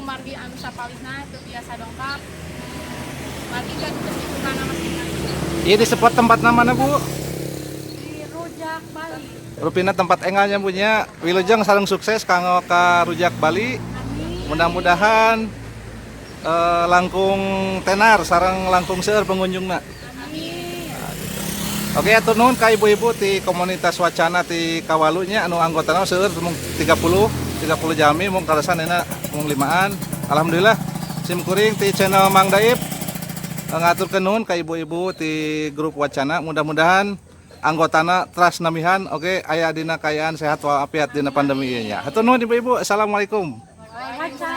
Kumargi anu sapalihna teu biasa dongkap. Margi gaduh kesibukan masing-masing. Iya, di spot tempatna mana, Bu? Di Rujak Bali. Rupina tempat engalnya punya. Wilujeng sareng sukses kanggo ka Rujak Bali. Amin. Mudah-mudahan langkung tenar sareng langkung seueur pengunjungna. Amin. Oke, hatur nuhun ka ibu-ibu ti komunitas Wacana ti Kawalu nya, anu anggotana seueur, mung 30 30 jalmi, mung kaleresan ayeuna mung limaan. Alhamdulillah, sim kuring ti channel Mang Daib ngaturkeun nuhun ka ibu-ibu ti grup Wacana. Mudah-mudahan anggotana teras nambihan, oke, aya dina kaayaan sehat walafiat dina pandemi ieu nya. Hatur nuhun, ibu-ibu. Assalamualaikum. Waalaikumsalam.